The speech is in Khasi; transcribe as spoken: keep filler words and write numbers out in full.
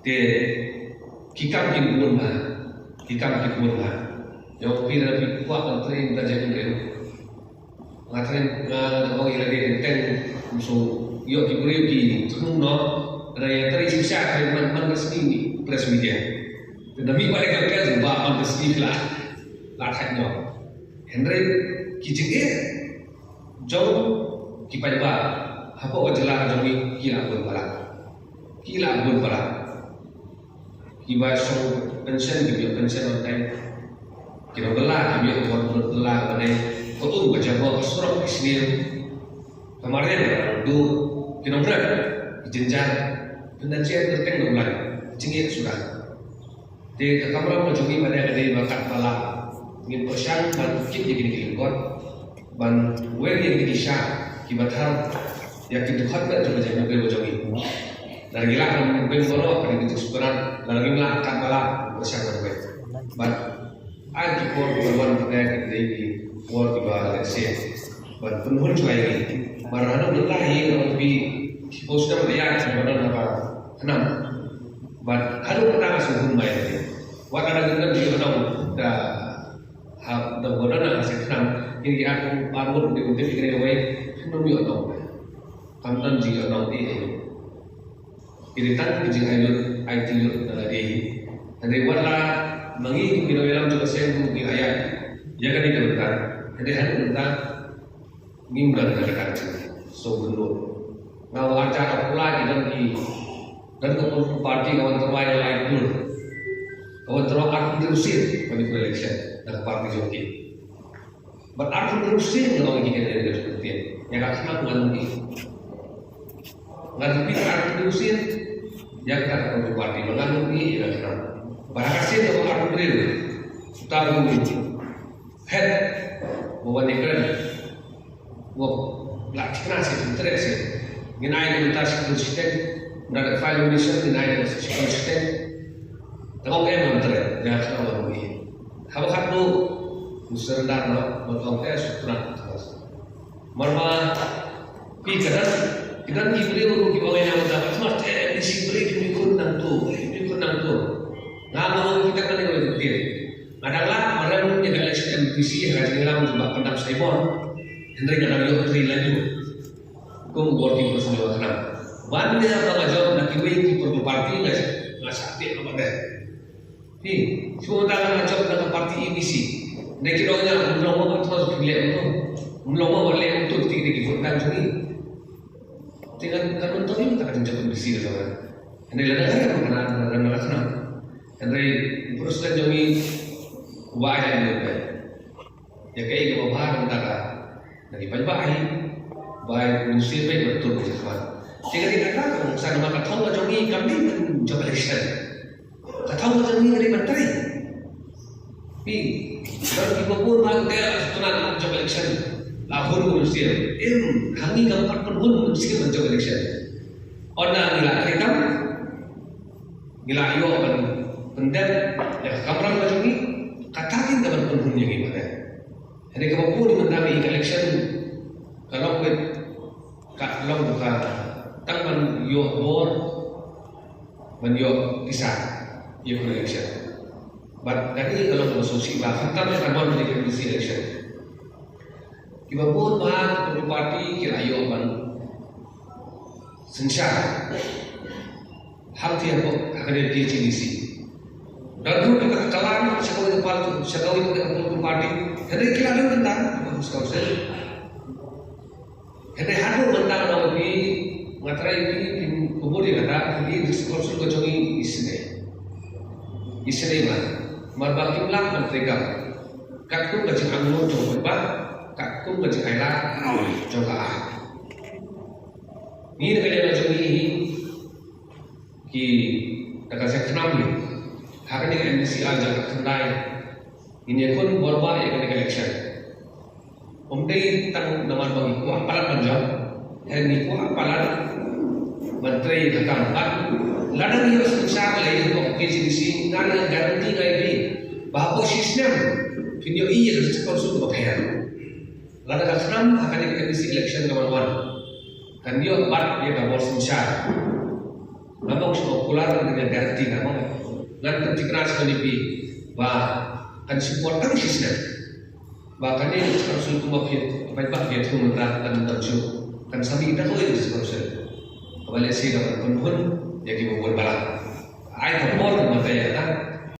Te ki kam ki bun bha, ki kam ki bun bha. Ïoh phi da phi kwah ban trei da jingim. Nga trei, nga ong ïa lade teng, so ïoh ki briew ki thung noh, da ïa trei shisha trei man man ka sngi press media. Te da mih ba da ka press ba man ka sngi la la thait noh. Hynrei ki jingeh jong ki paidbah hapoh ka jylla jong ngi ki la bun palat. Ki la bun palat. Kiba shong pension ki ïoh pension on time. Ki nongbylla ki ïoh bor bylla on time. Ka um ka jabor ka surok ki sniew. Ka mariang ka dang duh. Ki nongkren ki jynjar. Pyndan sien ka teng nonglan. Jingeh suda. Te ka kamram ka jong ngi ba dei ka dei ba katba lah ngin pyrshang ban kit ïa kine ki lyngkot, ban weng ïa kine ki sha kiba thar ïa ki dkhot ba jong ka jingim ba jong ngi. Lada ngi lah ban weng baroh ka dei ka jingsngewbha, lada ngim lah katba lah pyrshang ban weng. Bad ai ki por kiba wan ba dei ka dei ki por kiba lehse ban pynhun shuwa ïa ngi. Bad haduh mynta hi ong pi ki post ba ïa ki ba don haba khnam. Bad haduh mynta nga sngewhun bai. Wat la dang dang ïoh nong da ha da bodo na ka sek khnam. Kine ki ar ar ngut ki dei ki dei wei khnam ïoh nong. Kam don jingïoh nong ti ai. Kine tang ki jing ai lut ai ti lut da la dei. Hynrei wat la ma ngi ki nongïalam jong ka seng ki ai ai. Ïa kane ka bynta. Hynrei haduh mynta ngim don na ka jingïoh. So bynnud. Nga wan arja ka pula ki don ki don ka pun parti ka wan tyrwa ïa lai klur. Ka wan tyrwa arphew hynriew seat ban ïa election na ka parti jong ki. Bad arphew hynriew seat nga ong ki ka dei ka jong ki. Ïa ka khnang ngan ong ki. Ngan repeat arphew hynriew seat ïa ka pun parti ba ngan ong ki ïa ka khnang. Bad ha ka seat ka arphew hynriew. Uta u head ba wan ïa kren. Wah, la thikna sih, thikna sih. Ngin ai ngin tas consistent, ngin ada file mission, ngin ai ngin tas consistent. Tengok em ngam tret, ya kena wan wi. Haba khat tu, surrender no, buat kau tes, terang, terus. Marma, pi kadan, kadan ki beri uru ki bangai nama dah, mas eh, bisi beri ki mikun nang tu, beri ki mikun nang tu. Ngam mau kita kena kena kena. Nga dang lah marem ïa ka election M P C ha ka jingïalam jong Bah Pyndap Saibor. Hynrei nga dang ïoh trei laju kum u working president jong ka khnam. Ban ïa ka nga jop na kiwei ki political party nga nga sa tip ka pat dei. Hi, shu ta nga jop na ka party A D C. Hynrei ki dang ïa mlong ma thos ki leh tu. Mlong ma leh tu ti ki vote dang jong ngi. Te ngan, ngan untong ïa ka jingjakan bisi ka jong nga. Hynrei lada ka jingjakan, lada ka jingjakan. Hynrei u president jong ngi uba ai ïa ngi. Ïa kaei kaba bha ka bynta ka. Na ki paidbah hi. Ba ai u sir ba tur ka jingjakan. Te ka dei kata ka bynta namar ka thong ka jong ngi kam dei ban jop election. Ka thong ka jong ngi ka dei ban trei. Phi, don kiba bun ba te la sngewtynnat ban jop election. La hun ka mynsiem. Em, ha ngi ngam pat pynhun mynsiem ban jop election. Ynda ngi la trei kam, ngi la ïoh ban pyndep ïa ka kamram ka jong ngi, kata keiñ ka ban pynhun ïa ngi pat. Hynrei kaba bun mynta ka election ka long wei ka long ka tang ban ïoh bor ban ïoh pisa ïa ka election. Bad kane ka long ka sngewsih ba khamtam ïa ka bor ban ïa ka M D C election. Kiba bun ba ka party ki la ïoh ban synshar. Hangtei hapoh ha kane P H A D C. Don ruh ka kalam sha kawei ka party, sha kawei ka party. Hynrei ki la dei tang ka council. Hynrei haduh mynta nga ong ïa phi, nga tharai phi phin kubur ïa kata, phi district council ka jong ngi isynei. Isynei ba. Namar ba kim lah ban trei kam. Katkum ka jingangnud jong u paidbah, katkum ka jingailad jong ka aiñ. Ngi na ka liang ka jong ngi hi, ki da ka seng khnam hi. Ha kane ka M D C ar hajar khatkhyndai ngin ïakhun bor ba ïa kane ka election. Ym dei tang namar ba ngi kwah palat ban jop. Hynrei ngi kwah palat ban trei ka kam bad lada ngi ïoh synshar lei hapoh K H A D C, nga ïa guarantee nga ïa phi ba hapoh shi snem phin ïohi ïa ka council kaba pher. Lada ka khnam ha kane ka M D C election ka wan wan kan ïoh bat ïa ka bor synshar. Namar shu popular ngan guarantee namar ngan pynthikna sha kane phi ba kan support tang shisnem. Ba kane ka council kumba phi paidbah phi ïathuh mynta kan don shuh, kan sa mih da kawei ka council kaba lehse ka ban pynhun ïa kiba bun balang. Ai ka por ka mynta ïa ka